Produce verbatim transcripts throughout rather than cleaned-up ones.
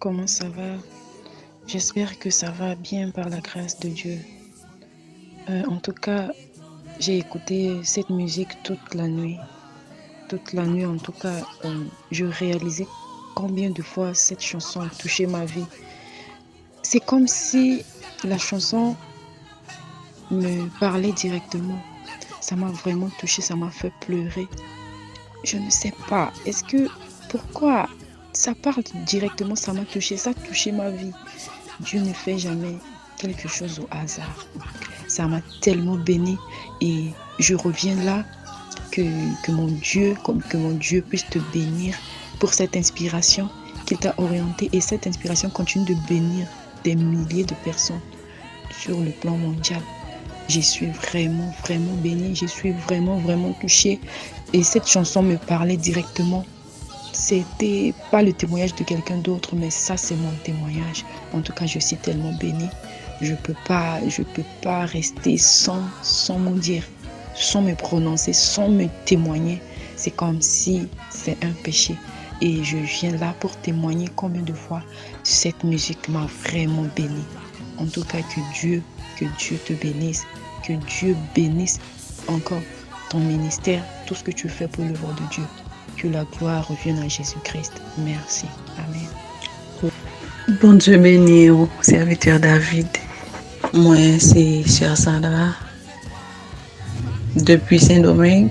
Comment ça va? J'espère que ça va bien par la grâce de Dieu. Euh, en tout cas, j'ai écouté cette musique toute la nuit. Toute la nuit, en tout cas, euh, je réalisais combien de fois cette chanson a touché ma vie. C'est comme si la chanson me parlait directement. Ça m'a vraiment touché, ça m'a fait pleurer. Je ne sais pas. Est-ce que, pourquoi ça parle directement, ça m'a touché, ça a touché ma vie. Dieu ne fait jamais quelque chose au hasard. Ça m'a tellement béni et je reviens là que, que mon Dieu, comme que mon Dieu puisse te bénir pour cette inspiration qu'il t'a orientée et cette inspiration continue de bénir des milliers de personnes sur le plan mondial. Je suis vraiment, vraiment bénie. Je suis vraiment, vraiment touchée. Et cette chanson me parlait directement. C'était pas le témoignage de quelqu'un d'autre, mais ça, c'est mon témoignage. En tout cas, je suis tellement bénie. Je peux pas, je peux pas rester sans, sans mot dire, sans me prononcer, sans me témoigner. C'est comme si c'est un péché. Et je viens là pour témoigner combien de fois cette musique m'a vraiment béni. En tout cas, que Dieu, que Dieu te bénisse, que Dieu bénisse encore ton ministère, tout ce que tu fais pour l'œuvre de Dieu. Que la gloire revienne à Jésus-Christ. Merci. Amen. Bondye beni w, sèvitè David. Mwen se Sè Sandra, depi Sendomeng.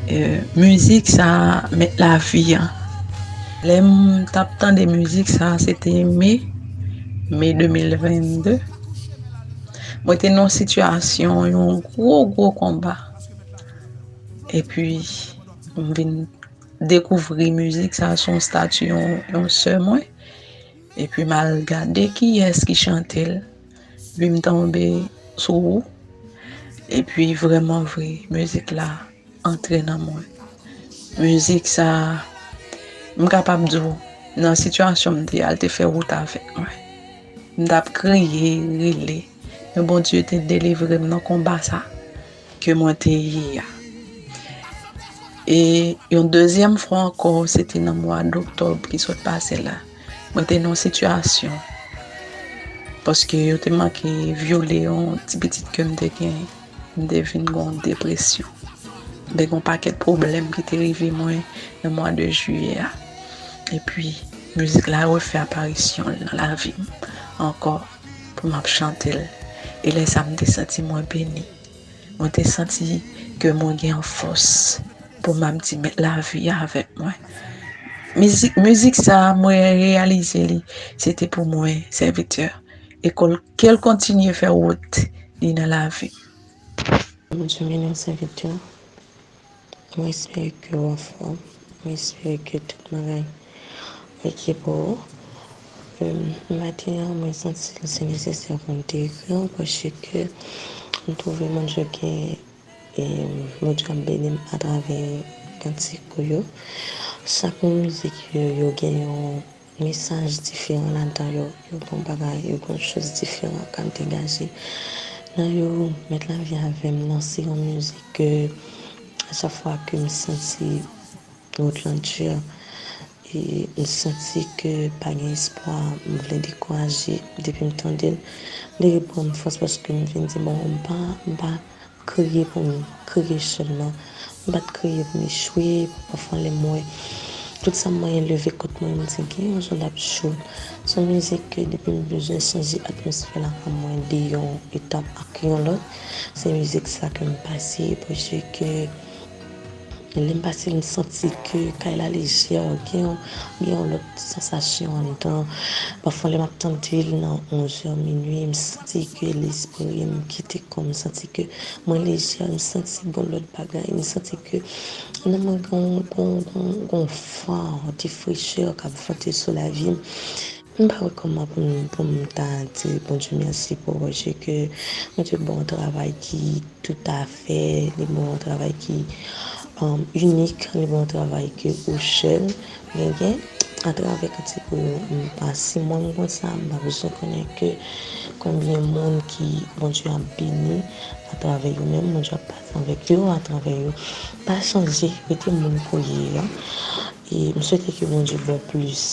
Eh, mizik sa a met lavi an. Lè m t ap tande mizik sa a, se te me, me de mil vennde. Mwen te nan yon sitiyasyon, yon gwo, gwo konba. Epi, m vin dekouvri mizik sa a sou yon stati yon, yon sè mwen. Epi, m al gade kiyès ki chante l. Epi, m tonbe sou ou. Epi, vrèman vre, mizik la antre nan mwen. Mizik sa a, m kapab di w, nan sitiyasyon m te a, l te fè wout avèk mwen. M t ap kriye, rele, men Bondye te delivre m nan konba sa ke mwen te ye a. E yon dezyèm fwa ankò, se te nan mwa doktòb ki sot pase la. Mwen te nan yon sitiyasyon, paske yo te manke vyole yon ti pitit ke m te genyen. M te vin gen yon depresyon. M te gen yon pakèt pwoblèm ki te rive mwen nan mwa de jiyè a. Epi, mizik la refè aparisyon l nan lavi m ankò pou m ap chante l. E lè sa a, m te santi mwen beni. Mwen te santi ke mwen gen yon fòs pou m ap di, "Mèt lavi avèk mwen." Mizik, mizik sa a, mwen reyalize li, se te pou mwen, sèvitè. E ke l, ke l kontinye fè wout li nan lavi m. Bondye beni w, sèvitè. Mwen espere ke w anfòm. Mwen espere ke tout bagay oke pou ou. Em, maten an, mwen santi l se nesesè pou m te ekri w, paske m twouve Bondye gen, em, Bondye ap beni m atravè kantik ou yo. Chak mizik yo, yo gen yon mesaj diferan ladan yo. Yo gen yon bagay, yo gen yon choz diferan k ap degaje nan yo. Mèt lavi avè m nan se yon mizik ke a chak fwa ke m santi wout lan di, e m santi ke pa gen espwa, m vle dekouraje. Depi m tande l, li reprann m fòs paske m vin di, "Bon, m pa, m pa kriye pou m kriye sèlman. M pa t kriye pou m echwe, pafwa lè m wè tout sa m manyen leve kont mwen, m di gen yon jou l ap cho." Se yon mizik ke depi m bezwen chanje atmosfè lakay mwen de yon etap ak yon lòt, se mizik sa ke m pase, paske lè m pase, m santi ke kay la lejè, gen yon, gen yon lòt sansasyon anndan. Pafwa lè m ap tande l nan onzè, minui, m santi ke lespri m kite kò m, m santi ke mwen lejè, m santi gon lòt bagay, m santi ke nan mwen gon, gon, gon, gon van de frechè k ap vante sou lavi m. M pa wè kòman pou m, pou m ta di Bondye mèsi pou Bondye ke Bondye bon travay ki toutafè, li bon travay ki, um, inik, li bon travay ke ou sèl genyen. Atravè kantik ou yo, m pa si mwen m konn sa, m pa bezwen konnen ke konbyen moun ki Bondye ap beni atravè yo menm, Bondye ap pase avèk yo, atravè yo. Pa chanje, rete moun ke w ye a. E m swete ke Bondye ba w plis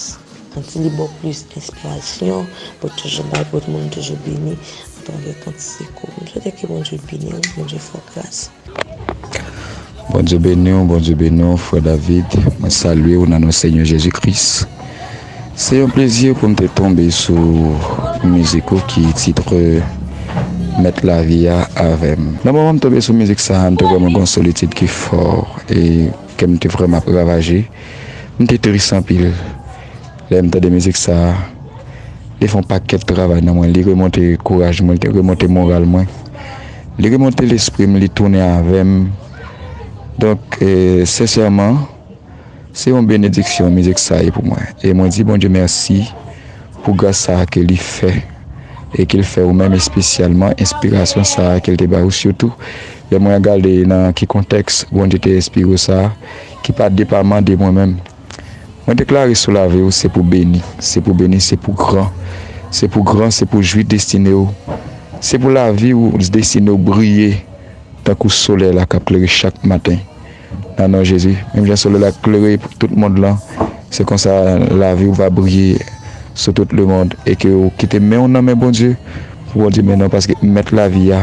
Kanti li ba w plis enspirasyon pou toujou bay, pou moun toujou beni atravè kanti se kou. M swete ke Bondye beni w, Bondye fè w gras. Bondye beni w, Bondye beni w, frè David. Mwen salye w nan non Senyè Jezi Kris. Se yon plezi pou m te tonbe sou mizik ou ki titre Mèt Lavi a avè m. Nan moman m tonbe sou mizik sa a, m te vrèman gen yon solitid ki fò e kè m te vrèman ap ravaje. M te tris anpil. Lè m tande mizik sa a, li fè yon pakèt travay nan mwen. Li remonte kouraj mwen, li remonte moral mwen. Li remonte lespri m, li tounen avè m. Donk, e, sensèman, se yon benediksyon mizik sa a ye pou mwen. E mwen di Bondye mèsi pou gras sa a ke li fè e ke l fè ou menm espesyalman, enspirasyon sa a ke l te ba ou sitou. Lè mwen gade nan ki kontèks Bondye te enspire w sa a, ki pa depaman de mwen menm. Mwen deklare sou lavi w, se pou beni, se pou beni, se pou gran, se pou gran, se pou jwi destine w, se pou lavi w, destine w briye tankou solèy la k ap klere chak maten. Nan non Jezi, menm jan solèy la klere pou tout mond lan, se konsa lavi w va briye sou tout lemonn e ke w kite men w nan men Bondye, pou Bondye mennen w, paske Mèt Lavi a,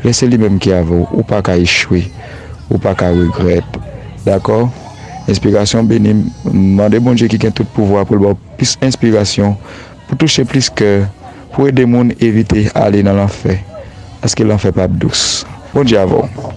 lè se li menm ki avè w, ou pa ka echwe, ou pa ka regrèt. Dakò? Enspirasyon beni m. Mande Bondye ki gen tout pouvwa pou l ba w plis enspirasyon, pou touche plis kè, pou ede moun evite ale nan lanfè. Paske lanfè p ap dous. Bondye avè w.